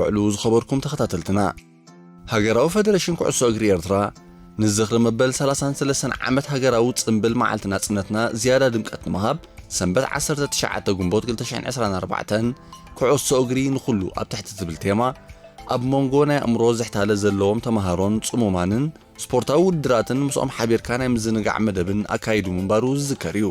ውዕሉ ዝኸበርኩም ተኸታተልትና፣ ሃገራዊ ፈደረሽን ኩዕሶ እግሪ ኤርትራ ንዝኽሪ መበል ሰላሳን ሰለስተን ዓመት ሃገራዊ ጽምብል መዓልቲ ናጽነትና ዝያዳ ድምቀት ንምሃብ፣ ሰንበት ዓሰርተ ትሽዓተ ግንቦት ክልተ ሽሕን ዕስራን ኣርባዕተን ኩዕሶ እግሪ ንኹሉ ኣብ ትሕቲ ትብል ቴማ፣ ኣብ መንጎ ናይ ኣእምሮ ዝሕታለ ዘለዎም ተመሃሮን ጽሙማንን ስፖርታዊ ውድድራትን ምስኦም ሓቢርካ ናይ ምዝንጋዕ መደብን ኣካይዱ ምንባሩ ዝዝከር እዩ።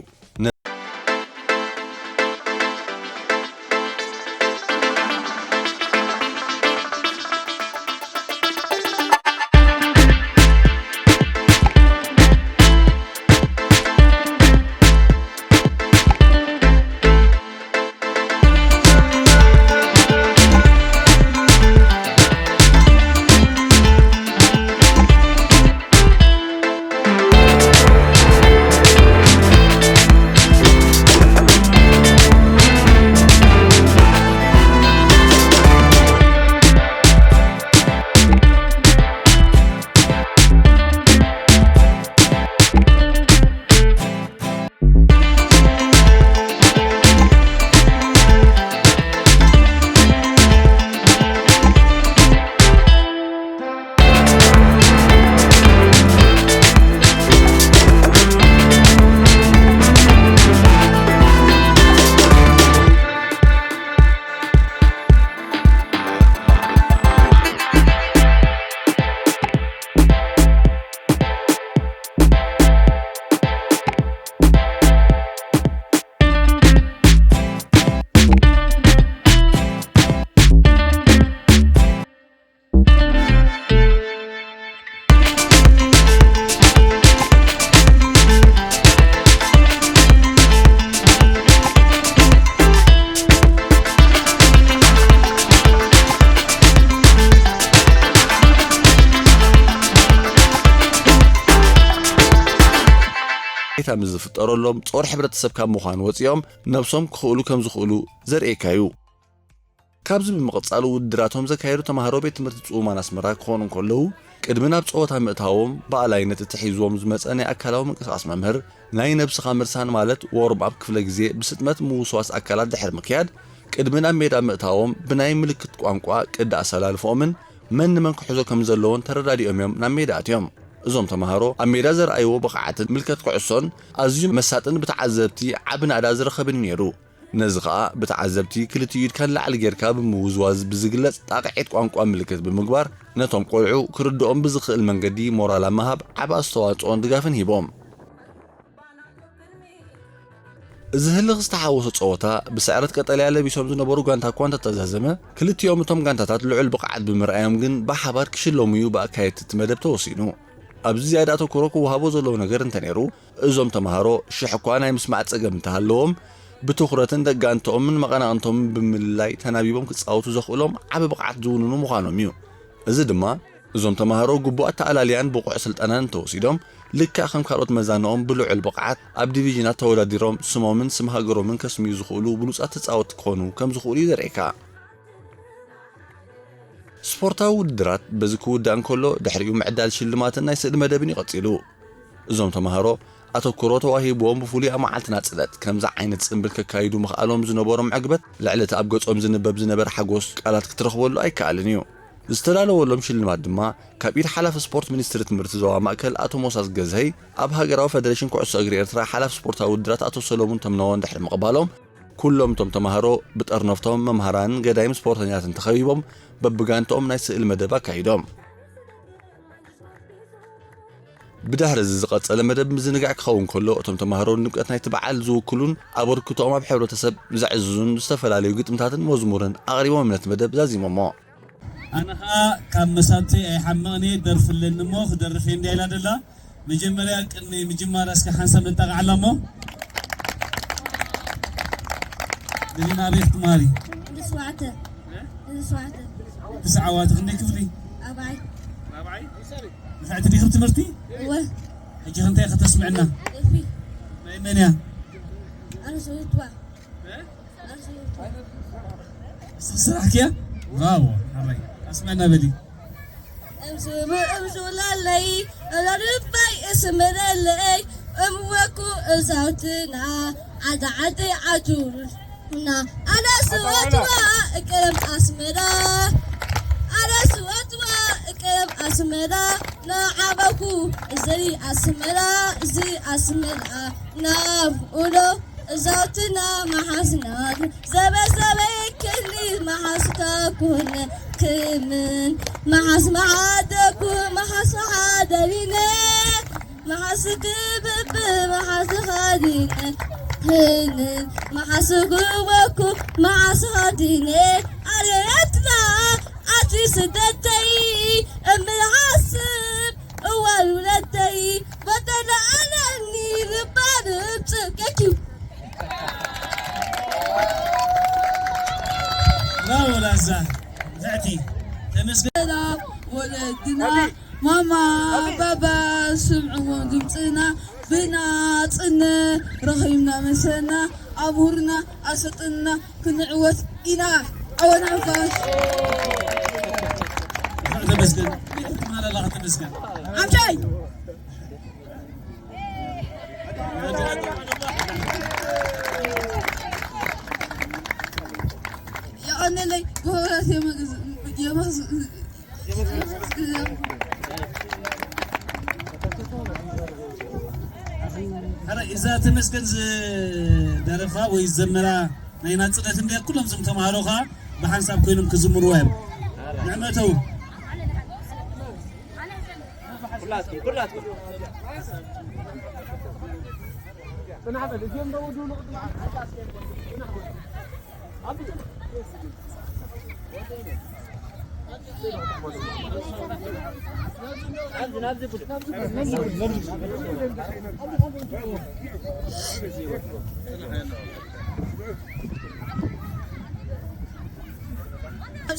ታ ምስ ዝፍጠረሎም ጾር ሕብረተሰብ ካብ ምዃን ወጺኦም ነብሶም ክኽእሉ ከም ዝኽእሉ ዘርእየካ እዩ። ካብዚ ብምቕጻል ውድድራቶም ዘካየዱ ተማሃሮ ቤት ትምህርቲ ጽሙማን ኣስመራ ክኾኑ እንከለዉ፣ ቅድሚ ናብ ጸወታ ምእታዎም ብኣላይነት እቲ ሒዝዎም ዝመጸ ናይ ኣካላዊ ምንቅስቓስ መምህር ናይ ነብስኻ ምርሳን ማለት ዎርም ኣፕ ክፍለ ግዜ ብስጥመት ምውስዋስ ኣካላት ድሕሪ ምክያድ፣ ቅድሚ ናብ ሜዳ ምእታዎም ብናይ ምልክት ቋንቋ ቅዲ ኣሰላልፍኦምን መን ንመን ክሕዞ ከም ዘለዎን ተረዳዲኦም እዮም ናብ ሜዳ ኣትዮም። እዞም ተማሃሮ ኣብ ሜዳ ዘርኣይዎ ብቕዓትን ምልከት ኩዕሶን ኣዝዩ መሳጥን ብተዓዘብቲ ዓቢ ናእዳ ዝረኸብን እዩ ነይሩ። ነዚ ኸኣ ብተዓዘብቲ ክልቲኡ ኢድካ ንላዕሊ ጌርካ ብምውዝዋዝ ብዝግለጽ ጣቕዒት ቋንቋ ምልክት ብምግባር ነቶም ቆልዑ ክርድኦም ብዝኽእል መንገዲ ሞራል ኣብ ምሃብ ዓቢ ኣስተዋጽኦን ድጋፍን ሂቦም። እዚ ህልኽ ዝተሓወሶ ጸወታ ብስዕረት ቀጠልያ ለቢሶም ዝነበሩ ጋንታ እኳ እንተተዛዘመ፣ ክልቲኦም እቶም ጋንታታት ልዑል ብቕዓት ብምርኣዮም ግን ብሓባር ክሽለሙ እዩ ብኣካየድቲ እቲ መደብ ተወሲኑ። ኣብዚ ዝያዳ ኣተኩሮ ክወሃቦ ዘለዎ ነገር እንተነይሩ፣ እዞም ተምሃሮ ሽሕ እኳ ናይ ምስማዕ ጸገም እንተሃለዎም፣ ብትኹረትን ደቂ ጋንትኦምን መቐናቕንቶምን ብምልላይ ተናቢቦም ክጻወቱ ዘኽእሎም ዓቢ ብቕዓት ዝውንኑ ምዃኖም እዩ። እዚ ድማ እዞም ተምሃሮ ግቡእ ኣተኣላልያን ብቑዕ ስልጠናን እንተወሲዶም፣ ልክዕ ከም ካልኦት መዛንኦም ብልዑል ብቕዓት ኣብ ዲቪዥናት ተወዳዲሮም ስሞምን ስም ሃገሮምን ከስምዩ ዝኽእሉ ብሉጻት ተጻወትቲ ክኾኑ ከም ዝኽእሉ እዩ ዘርእየካ። ስፖርታዊ ውድድራት በዚ ክውዳእ እንከሎ፣ ድሕሪኡ ምዕዳል ሽልማትን ናይ ስእሊ መደብን እዩ ቀጺሉ። እዞም ተምሃሮ ኣተኩሮ ተዋሂብዎም ብፍሉይ ኣብ መዓልቲ ናጽነት ከምዚ ዓይነት ጽምብል ከካይዱ ምኽኣሎም ዝነበሮም ዕግበት፣ ልዕሊ እቲ ኣብ ገጾም ዝንበብ ዝነበረ ሓጎስ ቃላት ክትረኽበሉ ኣይከኣልን እዩ። ዝተዳለወሎም ሽልማት ድማ ካብ ኢድ ሓላፊ ስፖርት ሚኒስትሪ ትምህርቲ ዞባ ማእከል ኣቶ ሞሳስ ገዝሀይ፣ ኣብ ሃገራዊ ፈደሬሽን ኩዕሶ እግሪ ኤርትራ ሓላፊ ስፖርታዊ ውድድራት ኣቶ ሰለሙን ተምነዎን ድሕሪ ምቕባሎም፣ ኩሎም እቶም ተምሃሮ ብጠርነፍቶም፣ መምሃራንን ገዳይም ስፖርተኛትን ተኸቢቦም በብጋንትኦም ናይ ስእሊ መደብ ኣካይዶም። ብድሕሪ እዚ ዝቐጸለ መደብ ምዝንጋዕ ክኸውን ከሎ፣ እቶም ተምሃሮ ንድምቀት ናይቲ በዓል ዝውክሉን ኣበርክቶኦም ኣብ ሕብረተሰብ ዘዕዝዙን ዝተፈላለዩ ግጥምታትን መዝሙርን ኣቕሪቦም ነቲ መደብ ዛዚሞሞ። ኣነ ኸኣ ካብ መሳተይ ኣይሓምቕን እየ፣ ደርፊ ኣለኒ እሞ ክደርፍ እየ እንድያ ኢላ ደላ። መጀመርያ ቅድሚ ምጅማራ እስከ ሓንሳብ ነጣቕዓላ እሞ። ንሊና ኣበይ ክትመሃሪ? ክፍሊ ሸውዓተ። ክፍሊ ሸውዓተ። ክሳዕ ዓዋተ ክንደይ ክፍሊ? ራብዓይ። ራብዓይ? ንፍዕቲ ዲኺ ብትምህርቲ? እወ። ሕጂ ክንታይ ከተስምዕና? ደርፊ። ናይ መን እያ? ኣነ ሰዊትዋ። እ? ኣነ ሰዊትዋ። እስኺ ስራሕኪ እያ? ብራቮ፣ ሓራይ። ኣስምዕና በሊ። እምስሙ እምስላለይ፣ እላልባይ እስምረለይ፣ እምወኩ እዛውትና፣ ዓዲ ዓዲ ዓቱርና፣ ኣነ ስወትዋ እቅርም ኣስመራ። ቀረብ ኣስመራ ናዓበኩ፣ እዚ ኣስመራ፣ እዚ ኣስመራ፣ ናብ ኡሎ እዛትና መሓስናት፣ ዘበ ዘበይ ክሊ መሓስካ ኩን ክምን፣ መሓስ መሓደኩ፣ መሓስ መሓደሪነ፣ መሓስ ክብብ፣ መሓስ ኻዲነ፣ ክንን፣ መሓስ ክወኩ፣ መሓስ ኻዲነ፣ ኣሬትና፣ ኣቲ ስደተይ፣ እምር ሓስብ፣ እዋን ውለደይ፣ በደለ ኣለኒ፣ ልባርብ ጽብቀኪ። ብራቮ ላዛ፣ ንዕቲ፣ ተመስገን። ሰላም ወለድና፣ ማማ፣ ባባ፣ ስምዕዎም ድምፅና፣ ብናፅነት ረኺብና መሰና፣ ኣምሁርና፣ ኣሰልጥንና፣ ክንዕወት ኢና። ዓወት ንሓፋሽ። ተመስገን። ትማል ኣለኻ፣ ተመስገን። ዓምሻይ። የቐነለይ፣ ብኽብረት የመግዝ-፣ የመግዝ-፣ ኧረ፣ እዛ ተመስገን ዝደረፋ ወይ ዝዘመራ ናይ ናጽነት እንድያ፣ ኩሎም እዞም ተማሃሮ ኸኣ ብሓንሳብ ኮይኖም ክዝምርዋ እዮም። ንዕመተው። ኩላትኩም፣ ኩላትኩም። ጽናሕ በል፣ እዚኦም ደው ድብሉ ቅድም። ጽናሕ በል።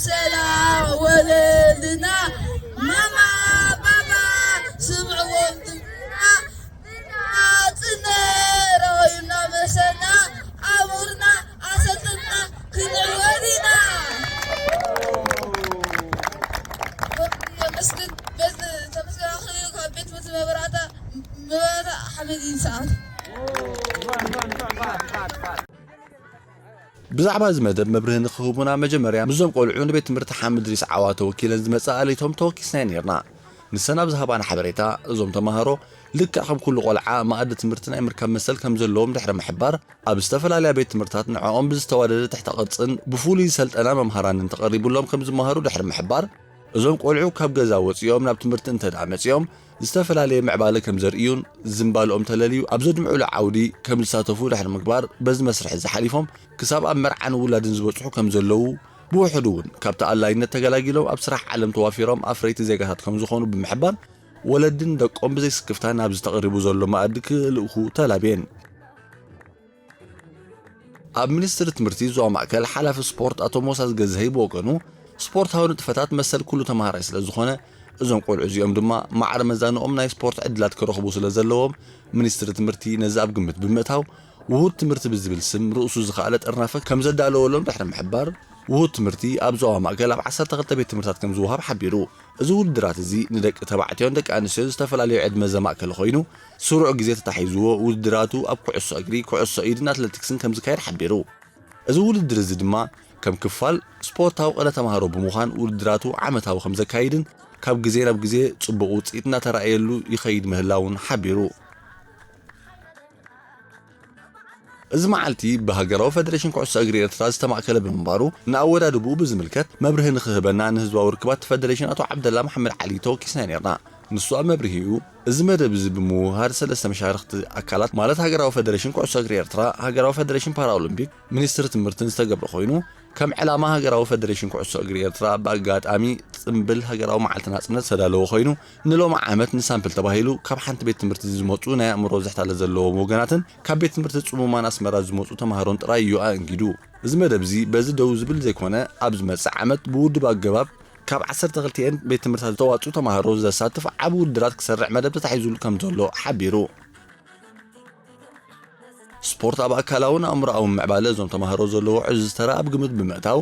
ሰላም ወለልና ማማ ባባ ስምዕዎም ድምፅና ብናፅነ ረኸዩና መሰና ኣሙርና ኣሰልጥና ክንዕወት ኢና። የመስግን ቤት ተመስገን ኣኽሊሉ ካብ ቤት ትምህርቲ መብራህታ መብራህታ ሓመድ ይንስኣት። ብዛዕባ እዚ መደብ መብርሂ ንኽህቡና መጀመርያ ምስዞም ቆልዑ ንቤት ትምህርቲ ሓምድ ሪስ ዓዋ ተወኪለን ዝመጻ ኣሌቶም ተወኪስናየን ኔርና። ንሰን ኣብ ዝሃባና ሓበሬታ እዞም ተማሃሮ ልክዕ ከም ኩሉ ቆልዓ መኣዲ ትምህርቲ ናይ ምርካብ መሰል ከም ዘለዎም ድሕሪ ምሕባር ኣብ ዝተፈላለያ ቤት ትምህርትታት ንዕኦም ብዝተዋደደ ትሕተ ቅርጽን ብፍሉይ ዝሰልጠና መምሃራንን ተቐሪቡሎም ከም ዝመሃሩ ድሕሪ ምሕባር እዞም ቆልዑ ካብ ገዛ ወጺኦም ናብ ትምህርቲ እንተ ደኣ መጺኦም ዝተፈላለየ ምዕባለ ከም ዘርእዩን ዝንባልኦም ተለልዩ ኣብ ዘድምዑሉ ዓውዲ ከም ዝሳተፉ ድሕሪ ምግባር በዚ መስርሕ እዚ ሓሊፎም ክሳብ ኣብ መርዓን ውላድን ዝበጽሑ ከም ዘለዉ ብውሑድ እውን ካብቲ ኣላይነት ተገላጊሎም ኣብ ስራሕ ዓለም ተዋፊሮም ኣፍረይቲ ዜጋታት ከም ዝኾኑ ብምሕባር ወለድን ደቆም ብዘይስክፍታ ናብዚ ተቐሪቡ ዘሎ መኣዲ ክልእኩ ተላብየን። ኣብ ሚኒስትሪ ትምህርቲ ዞባ ማእከል ሓላፊ ስፖርት ኣቶ ሞሳ ዝገዝሀይ ብወገኑ ስፖርታዊ ንጥፈታት መሰል ኩሉ ተምሃራይ ስለ ዝኾነ እዞም ቆልዑ እዚኦም ድማ ማዕረ መዛንኦም ናይ ስፖርት ዕድላት ክረኽቡ ስለ ዘለዎም ሚኒስትሪ ትምህርቲ ነዚ ኣብ ግምት ብምእታው ውሁድ ትምህርቲ ብዝብል ስም ርእሱ ዝኸኣለ ጥርናፈ ከም ዘዳለወሎም ድሕሪ ምሕባር ውሁድ ትምህርቲ ኣብ ዞባ ማእከል ኣብ ዓሰርተ ክልተ ቤት ትምህርትታት ከም ዝወሃብ ሓቢሩ። እዚ ውድድራት እዚ ንደቂ ተባዕትዮን ደቂ ኣንስትዮን ዝተፈላለዩ ዕድመ ዘማእከለ ኮይኑ ስሩዕ ግዜ ተታሒዝዎ ውድድራቱ ኣብ ኩዕሶ እግሪ፣ ኩዕሶ ኢድን ኣትለቲክስን ከም ዝካየድ ሓቢሩ። እዚ ውድድር እዚ ድማ ከም ክፋል ስፖርታዊ ቅነ ተምሃሮ ብምዃን ውድድራቱ ዓመታዊ ከም ዘካይድን ካብ ግዜ ናብ ግዜ ጽቡቕ ውጽኢት እናተራእየሉ ይኸይድ ምህላውን ሓቢሩ። እዚ መዓልቲ ብሃገራዊ ፈደሬሽን ኩዕሶ እግሪ ኤርትራ ዝተማእከለ ብምንባሩ ንኣወዳድብኡ ብዝምልከት መብርሂ ንኽህበና ንህዝባዊ ርክባት እቲ ፈደሬሽን ኣቶ ዓብደላ መሓመድ ዓሊ ተወኪስና ኔርና። ንሱ ኣብ መብርሂኡ እዚ መደብ እዚ ብምውህሃድ ሰለስተ መሻርኽቲ ኣካላት ማለት ሃገራዊ ፈደሬሽን ኩዕሶ እግሪ ኤርትራ፣ ሃገራዊ ፈደሬሽን ፓራኦሎምፒክ፣ ሚኒስትሪ ትምህርትን ዝተገብረ ኮይኑ ከም ዕላማ ሃገራዊ ፈደሬሽን ኩዕሶ እግሪ ኤርትራ ብኣጋጣሚ ጽምብል ሃገራዊ መዓልቲ ናጽነት ዝተዳለወ ኮይኑ ንሎሚ ዓመት ንሳምፕል ተባሂሉ ካብ ሓንቲ ቤት ትምህርቲ ዝመጹ ናይ ኣእምሮ ዝሕታለ ዘለዎም ወገናትን ካብ ቤት ትምህርቲ ጽሙማን ኣስመራ ዝመጹ ተምሃሮን ጥራይ እዩ ኣእንጊዱ። እዚ መደብ እዚ በዚ ደው ዝብል ዘይኮነ ኣብ ዝመጽእ ዓመት ብውድብ ኣገባብ ካብ ዓሰርተ ክልቲኤን ቤት ትምህርትታት ዝተዋጽኡ ተምሃሮ ዘሳትፍ ዓቢ ውድድራት ክሰርዕ መደብ ተታሒዙሉ ከም ዘሎ ሓቢሩ። ስፖርት ኣብ ኣካላውን ኣእምሮኣውን ምዕባለ እዞም ተምሃሮ ዘለዎ ዕዙዝ ተራ ኣብ ግምት ብምእታው፣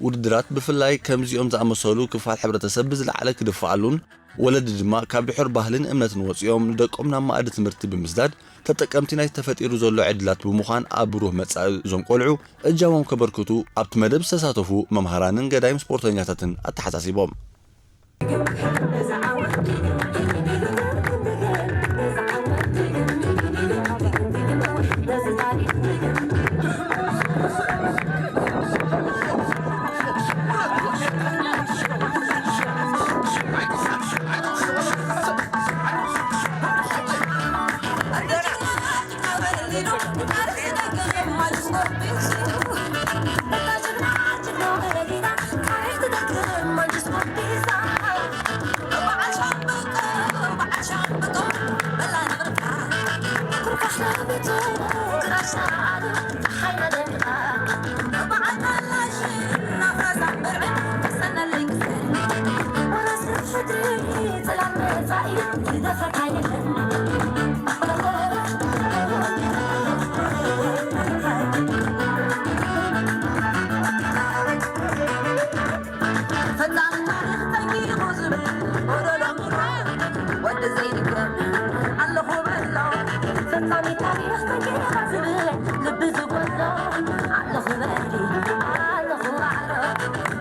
ውድድራት ብፍላይ ከምዚኦም ዝኣመሰሉ ክፋል ሕብረተሰብ ብዝለዓለ ክድፍኣሉን ወለዲ ድማ ካብ ድሑር ባህልን እምነትን ወጺኦም ንደቆም ናብ መኣዲ ትምህርቲ ብምስዳድ ተጠቀምቲ ናይቲ ተፈጢሩ ዘሎ ዕድላት ብምዃን ኣብ ብሩህ መጻኢ እዞም ቆልዑ እጃሞም ከበርክቱ ኣብቲ መደብ ዝተሳተፉ መምሃራንን ገዳይም ስፖርተኛታትን ኣተሓሳሲቦም።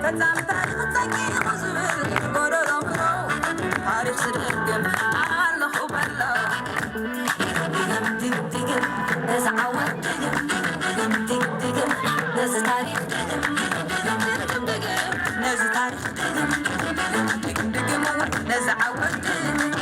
ፈጻሚ ታሪኽ ጸኒቑ ዝብል ጎደሎ ምሮ ታሪኽ ዝደግም ኣለኹ በሎ። ድግም ድግም ድግም ነዚ ዓወት ድግም ድግም ድግም ድግም ነዚ ታሪኽ ድግም ድግም ድግም ድግም ነዚ ታሪኽ ድግም ድግም ድግም እውን ነዚ ዓወት ድግም